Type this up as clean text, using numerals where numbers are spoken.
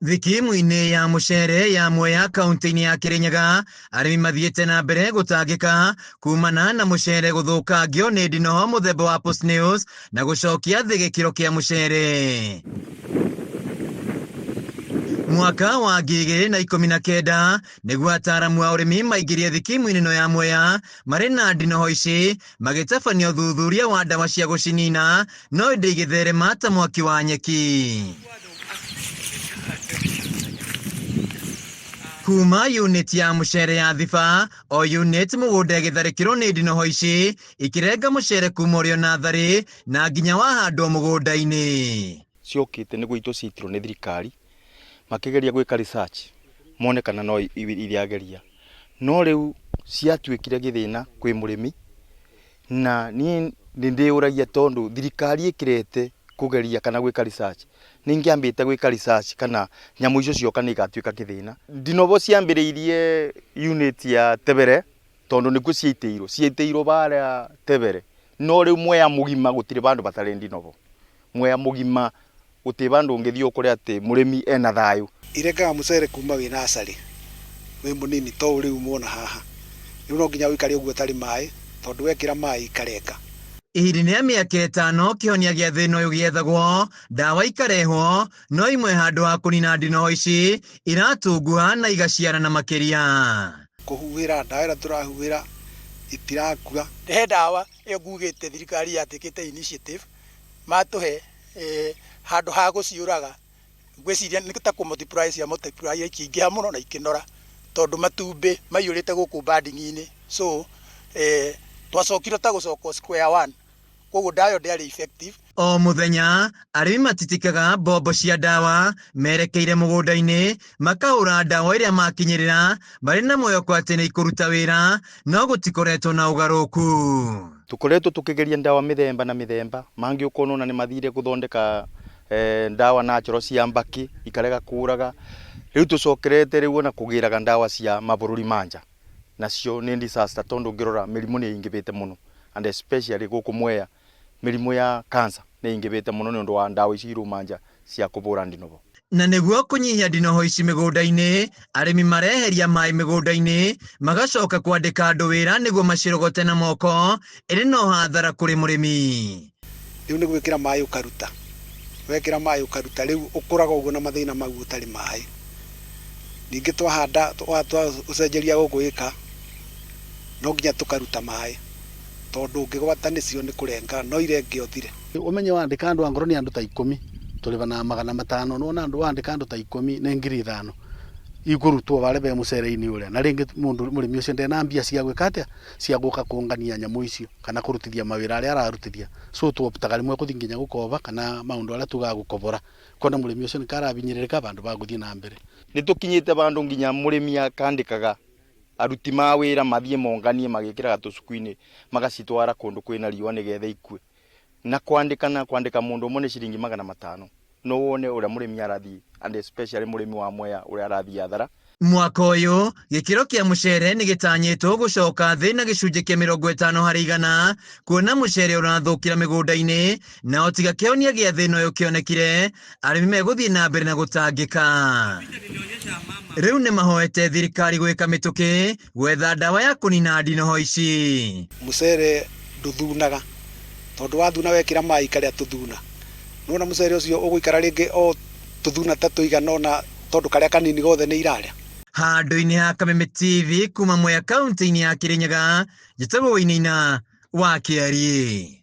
Thikimu-inĩ ya mũcere ya Mwea kaunti-inĩ ya Kirinyaga, arĩmi mathiĩte na mbere gũtangĩka kumana na mũcere gũthũkangio nĩ ndinoho mũthemba wa Post-News na gũcokia thĩ gĩkĩro kĩa mũcere. Mwaka wa 2019 nĩguo ataaramu a ũrĩmi maingĩrie thikimu-inĩ ĩno ya Mwea marĩ na ndinoho ici magĩtabania ũthuthuria wa ndawa cia gũcinina no ĩndĩ igĩtherema ta mwaki wa nyeki. Kuma unit ya mũcere ya Thiba o unit mũgũnda ĩgĩtharĩkĩrwo nĩ ndinoho ici ikĩrenga mũcere kuma ũrĩ o natharĩ na nginya wahandwo mũgũnda-inĩ. Ciokĩte nĩ gũitwo ciitirwo nĩ thirikari makĩgeria gwĩka research mone kana no iriageria, no rĩu ciatuĩkire gĩthĩna kwĩ mũrĩmi. Na niĩ nĩ ndĩyũragia, tondũ thirikari ĩkĩrete kũgeria kana gwĩka research, nĩ ingĩambĩte gwĩka research kana nyamũ icio cioka nĩ igatuĩka kĩthĩna. Ndinobo ciambĩrĩirie unit ya Tebere tondũ nĩkuo ciaitĩirwo, ciaitĩirwo barĩa Tebere, no rĩu Mwea mũgima gũtirĩ vandũ batarĩ ndinobo. Mwea mũgima gũtirĩ vandũ ũngĩthiĩ ũkore atĩ mũrĩmi ena thayũ. Irengaga mũcere kuma wĩ nacarĩ wĩ mũnini to ũũ rĩu muona haha. Rĩu no nginya ũikare ũguo ũtarĩ maĩ, tondũ wekĩra maĩ ikarenga. Ihinda-inĩ rĩa mĩaka 5 kĩhonia gĩa thĩna ũyũ gĩethagwo, ndawa ikarehwo, no imwe handũ ha kũnina ndinoho ici iratunguha na igaciarana makĩria. Kũhuhĩra ndawa ĩrĩa tũrahuhĩra itirakua. He ndawa ĩyo ngugĩte thirikari yatĩkĩte initiative matũhe handũ ha gũciũraga, ngwĩciria nĩ ta kũ multiply cia multiply ikĩingĩha mũno na ikĩnora, tondũ matumbĩ maiyũrĩte gũkũ banding-inĩ, so twacokire ta gũcoka square one, koguo ndawa ĩyo ndĩarĩ effective. O mũthenya arĩmi matitikaga mbombo cia ndawa merekeire mũgũnda-inĩ makahũra ndawa ĩrĩa makinyĩrĩra marĩ na mwĩhoko atĩ nĩ ikũruta wĩra, no gũtikoretwo na ũgarũrũku. Tũkoretwo tũkĩgeria ndawa mĩthemba na mĩthemba, mangĩ ũkona ona nĩ mathire gũthondeka ndawa natural cia mbakĩ ikarega kũraga. Rĩu tũcokerete rĩu ona kũgĩraga ndawa cia mabũrũri ma nja, nacio nĩ disaster, tondũ ũngĩrora mĩrimũ nĩ ĩingĩhĩte mũno, and especially gũkũ Mwea mĩrimũ ya cancer nĩ ĩingĩhĩte mũno nĩ ũndũ wa ndawa ici iruma nja cia kũbũra ndinobo. Na nĩguo kũnyihia ndinoho ici mĩgũnda-inĩ, arĩmi mareheria maĩ mĩgũnda-inĩ magacoka kwandĩka andũ wĩra nĩguo macirogote na moko, ĩrĩ no hathara kũrĩ mũrĩmi. Rĩu nĩ gwĩkĩra maĩ ũkaruta, wekĩra maĩ ũkaruta, rĩu ũkũraga ũguo na mathĩna mau ũtarĩ maĩ. Ningĩ twahanda twacenjeria gũkũ ĩka no nginya tũkaruta maĩ, tondũ ũngĩgwata nĩcio nĩ kũrenga no irenge ũthire. Ũmenye wandĩka andũ angorwo nĩ andũ ta 10 tũrĩbanaga 500, nĩwona andũ wandĩka andũ ta 10 nĩ 5,000 ikũrutwo barĩa be mũcere-inĩ ũrĩa, na rĩngĩ mũndũ mũrĩmi ũcio ndena mbia cia gwĩka atĩa, cia gũka kũngania nyamũ icio kana kũrutithia mawĩra arĩa ararutithia, so twoptaga rĩmwe gũthiĩ nginya gũkoba kana maũndũ arĩa tugaga gũkobora, kuona mũrĩmi ũcio nĩka arabinyĩrĩrĩka vandũ va gũthiĩ na mbere. Nĩ tũkinyĩte vandũ nginya mũrĩmi akandĩkaga aruti ma wĩra mathiĩ monganie magĩkĩraga tũcuku-inĩ magacitwara kũndũ kwĩna riũa nĩgetha ikue. Na kwandĩkana kwandĩka mũndũ ũmwe nĩ ciringi 500, no wone ũrĩa mũrĩmi arathiĩ, and especially mũrĩmi wa Mwea ũrĩa arathiĩ hathara. Mwaka ũyũ gĩkĩro kĩa mũcere nĩ gĩtanyĩtwo gũcoka thĩ na gĩcunjĩ kĩa 50%, kuona mũcere ũrathũkĩra mĩgũnda-inĩ, na o tiga kĩhonia gĩa thĩna ũyũ kĩonekire, arĩmi megũthiĩ na mbere na gũtangĩka. Rĩu nĩ mahoete thirikari gwĩka mĩtũkĩ gwetha ndawa ya kũnina ndinoho ici. Mũcere ndũthunaga, tondũ wathuna wekĩra maĩ ikarĩa tũthuna, nĩwona mũcere ũcio ũgũikara rĩngĩ o tũthuna ta tũigana ũna, tondũ karĩa kanini gothe nĩ irarĩa. Handũ-inĩ ha Kameme TV kuma Mwea kaunti-inĩ ya Kirinyaga, njĩtagwo Wainaina wa Kĩariĩ.